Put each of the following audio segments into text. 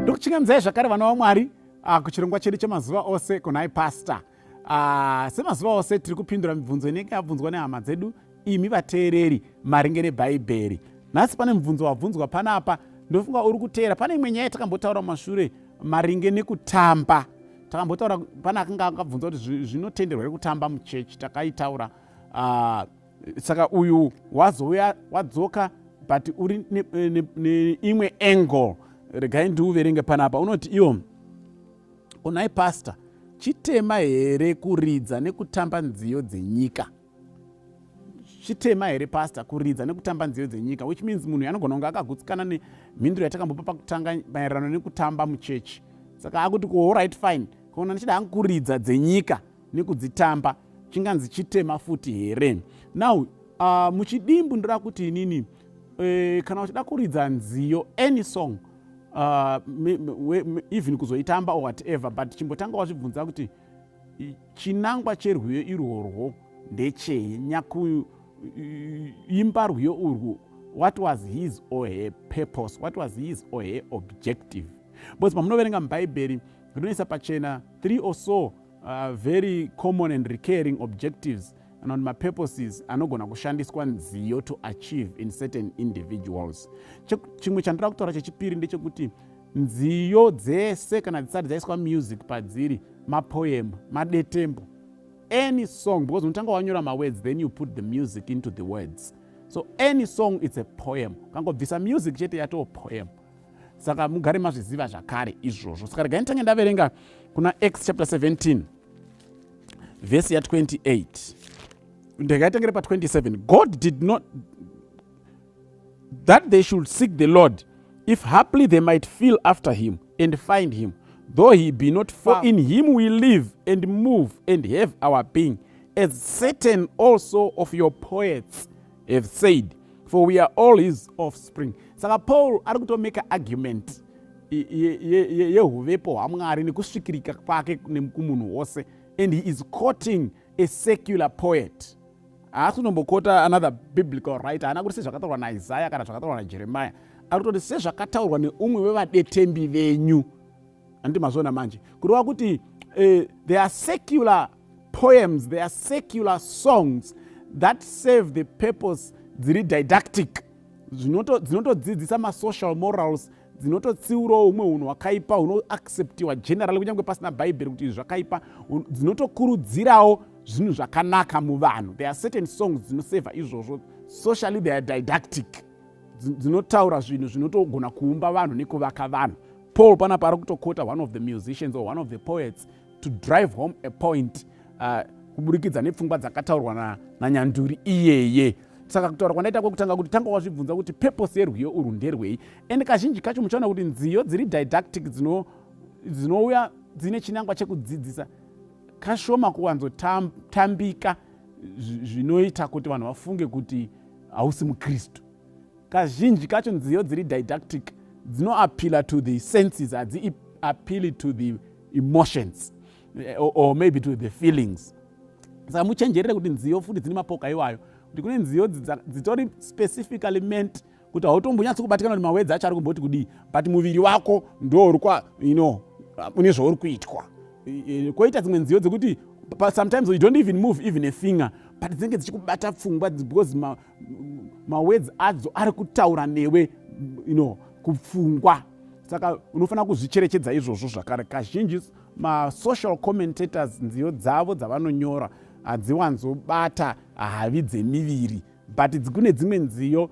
Ndokuchingamidzai zvakare, vana vaMwari, kuchirongwa chedu chemazuva ose kunai Pastor. Semazuva ose tiri kupindura mibvunzo inenge yabvunzwa nehama dzedu, imi vateereri, maringe nebhaibheri. Nhasi pane mubvunzo wabvunzwa panapa. Ndofunga uri kuteera. Pane imwe nyaya yatakambotaura mumashure maringe nekutamba. Takambotaura, pane akanga akabvunza kuti zvinotenderwa here kutamba muchechi. Takaitaura. Saka uyu wazouya, wadzoka, but uri neimwe angle. Regai ndiuverenge panapa. Unoti iwo, "Unai Pastor, chitema here kuridza nekutamba nziyo dzenyika? Chitema here, Pastor, kuridza nekutamba nziyo dzenyika?" Which means munhu anogona kunge akagutsikana nemhinduro yatakambopa pakutanga maererano nekutamba muchechi. Saka akuti, "Alright, fine, kana ndichida hangu kuridza dzenyika nekudzitamba, chinganzi chitema futi here?" Now, muchidimbu ndoda kuti inini, kana uchida kuridza nziyo, any song, even kuzoitamba or whatever, but chimbotanga wazvibvunza kuti chinangwa cherwiyo irworwo ndechei? Nyakuimba rwiyo urwu, what was his or her purpose? What was his or her objective? Because pamunoverenga mubhaibheri, rinoisa pachena three or so very common and recurring objectives kana kuti mapurposes anogona kushandiswa nziyo to achieve in certain individuals. Chimwe chandoda kutaura chechipiri ndechekuti nziyo dzese, kana dzisati dzaiswa music padziri, mapoem, madetembo. Any song, because unotanga wanyora mawords, then you put the music into the words. So any song, it's a poem. Kangobvisa music chete, yatoo poem. Saka mugare mazviziva zvakare izvozvo. Saka regai nditange ndaverenga kuna Acts chapter 17, vhesi ya28. Ndingaitangere pa27. "God did not that they should seek the Lord, if haply they might feel after him and find him, though he be not far. For in him we live and move and have our being, as certain also of your poets have said, for we are all his offspring." Saka Paul ari kutomeka argument yehuvepo hwaMwari nekusvikirika kwake kumunhu wose, and he is quoting a secular poet. Haasi kutomboquota another biblical writer. Haana kuti sezvakataurwa naIsaya kana zvakataurwa naJeremiah. Ari kutoti sezvakataurwa neumwe wevadetembi venyu. Handiti mazviona manje? Kureva kuti there are secular poems, there are secular songs that serve the purpose dziri didactic, dzinotodzidzisa masocial morals, dzinototsiurawo umwe unhu hwakaipa hunoacceptiwa generally kunyange pasina bhaibheri kuti izvi zvakaipa, dzinotokurudzirawo zvinhu zvakanaka muvanhu. There are certain songs dzinosevha izvozvo. Socially they are didactic, dzinotaura zvinhu zvinotogona kuumba vanhu nekuvaka vanhu. Paul panapa ari kutoquota one of the musicians or one of the poets to drive home a point kuburikidza nepfungwa dzakataurwa nanyanduri iyeye. Saka kutaura kwandaita kwekutanga kuti tanga wazvibvunza kuti purpose yerwiyo urwu nderwei. And kazhinji kacho muchaona kuti nziyo dziri didactic, dzinouya dzine chinangwa chekudzidzisa, kashoma kuwanzotambika zvinoita kuti vanhu vafunge kuti hausi mukristu. Kazhinji kacho nziyo dziri didactic dzinoappeala to the senses, hadziappeal to the emotions or maybe to the feelings. Saka muchenjerere kuti nziyo futi dzine mapoka iwayo, kuti kune nziyo dzitori specifically meant kuti hautombonyatsi kubatikana kuti mawords acho ari kumboti kudii, but muviri wako ndo uri kwa une zvauri kuitwa. Kwoita dzimwe nziyo dzekuti sometimes you don't even move even a finger, but dzinenge dzichikubata pfungwa because mawords adzo ari kutaura newe kupfungwa. Saka unofanira kuzvicherechedza izvozvo zvakare. Kazhinji masocial commentators, nziyo dzavo dzavanonyora hadziwanzobata havi dzemiviri, but kune dzimwe nziyo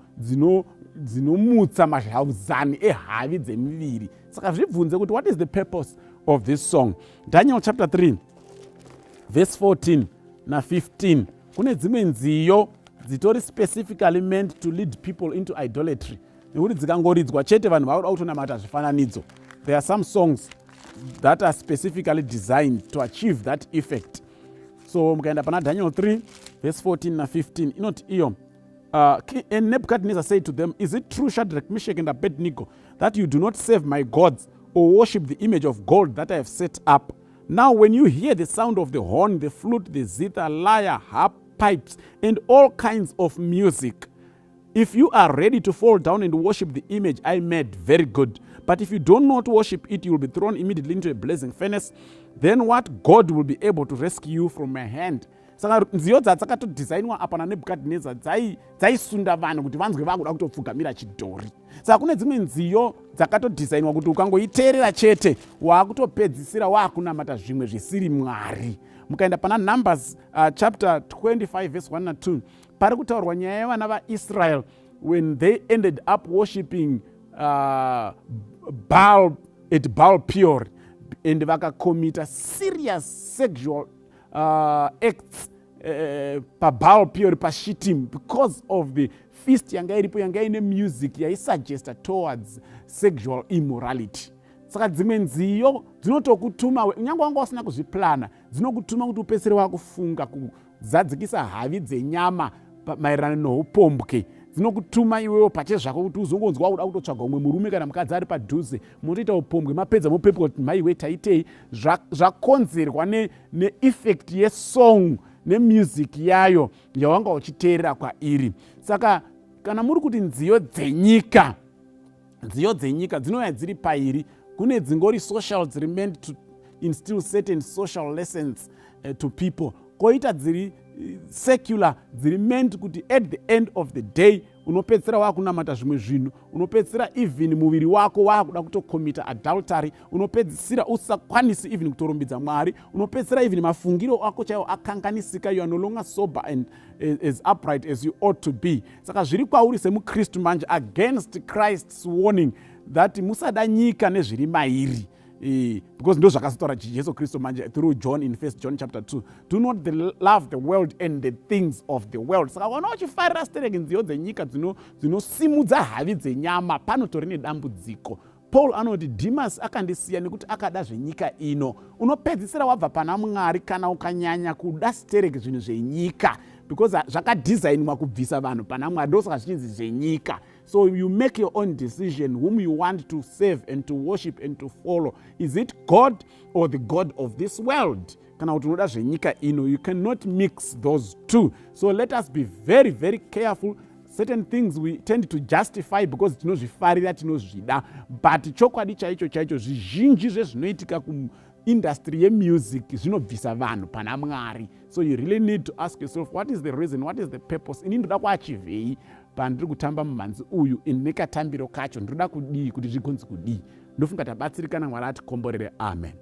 dzinomutsa mazhauzani ehavi dzemiviri. Saka zvibvunze kuti what is the purpose of this song. Daniel chapter 3 verse 14 na15. Kune dzimwe nziyo dzitori specifically meant to lead people into idolatry, nekuti dzikangoridzwa chete, vanhu vakuda kutonamata zvifananidzo. There are some songs that are specifically designed to achieve that effect. So mukaenda pana Daniel 3 verse 14 na15, inoti iyo, "And Nebuchadnezzar said to them, 'Is it true, Shadrach, Meshach and Abednego, that you do not serve my gods or worship the image of gold that I have set up? Now when you hear the sound of the horn, the flute, the zither, lyre, harp, pipes and all kinds of music, if you are ready to fall down and worship the image I made, very good. But if you do not worship it, you will be thrown immediately into a blazing furnace. Then what God will be able to rescue you from my hand?" Saka nziyo dzadzakatodhizainwa apa naNebhukadhineza dzaisunda vanhu kuti vanzwe vakuda kutopfugamira chidhori. Saka kune dzimwe nziyo dzakatodhizainwa kuti ukangoiteerera chete, waakutopedzisira waakunamata zvimwe zvisiri Mwari. Mukaenda pana Numbers chapter 25 verse 1 na2, pari kutaurwa nyaya yevana vaIsrael when they ended up worshipping Baal at Baal Peor and vakakomita serious sexual acts paBaal Peor, paShittim, because of the feast yanga iripo, yanga ine music yaisuggesta towards sexual immorality. Saka dzimwe nziyo dzinotokutuma, nyange wanga usina kuzviplana, dzinokutuma kuti upedzisire wakufunga kuzadzikisa havi dzenyama maererano noupombwe. Dzinokutuma iwewo pachezvako kuti uzongonzwa kuda kutotsvaga umwe murume kana mukadzi ari padhuze, motoita upombwe, mapedza mopepuka kuti, "Maiwe, taitei?" Zvakonzerwa neeffect yesong nemusic yayo yawanga uchiteerera kwairi. Saka kana muri kuti nziyo dzenyika, nziyo dzenyika dzinouya dziri pairi. Kune dzingori social, dziri meant to instill certain social lessons to people, koita dziri secular, dziri meant kuti at the end of the day unopedzisira waakunamata zvimwe zvinhu, unopedzisira even muviri wako waakuda kutokomita adultery, unopedzisira usakwanisi even kutorumbidza Mwari, unopedzisira even mafungiro ako chaiwo akanganisika. You are no longer sober and as upright as you ought to be. Saka zviri kwauri semuKristu manje, against Christ's warning that musada nyika nezviri mairi, because ndo zvakazotaura Jesu Kristu manje through John in First John chapter 2, "Do not love the world and the things of the world." Saka kana uchifarira stereki nziyo dzenyika dzinosimudza havi dzenyama, panotori nedambudziko. Paul anoti, "Demas akandisiya nekuti akada zvenyika ino." Unopedzisira wabva pana Mwari kana ukanyanya kuda stereki zvinhu zvenyika, because zvakadhizainwa kubvisa vanhu pana Mwari. Ndosaka zvichinzi zvenyika. So you make your own decision whom you want to serve and to worship and to follow. Is it God or the god of this world, kana kuti unoda zvenyika ino? You cannot mix those two. So let us be very, very careful. Certain things we tend to justify because tinozvifarira, tinozvida, but chokwadi chaicho chaicho, zvizhinji zvezvinoitika kuindustry yemusic zvinobvisa vanhu pana Mwari. So you really need to ask yourself, what is the reason? What is the purpose? Ini ndoda kuachivhei pandiri kutamba mumhanzi uyu? Ini nekatambiro kacho ndoda kudii kuti zvigonzi kudii? Ndofunga tabatsirikana. Mwari atikomborere. Amen.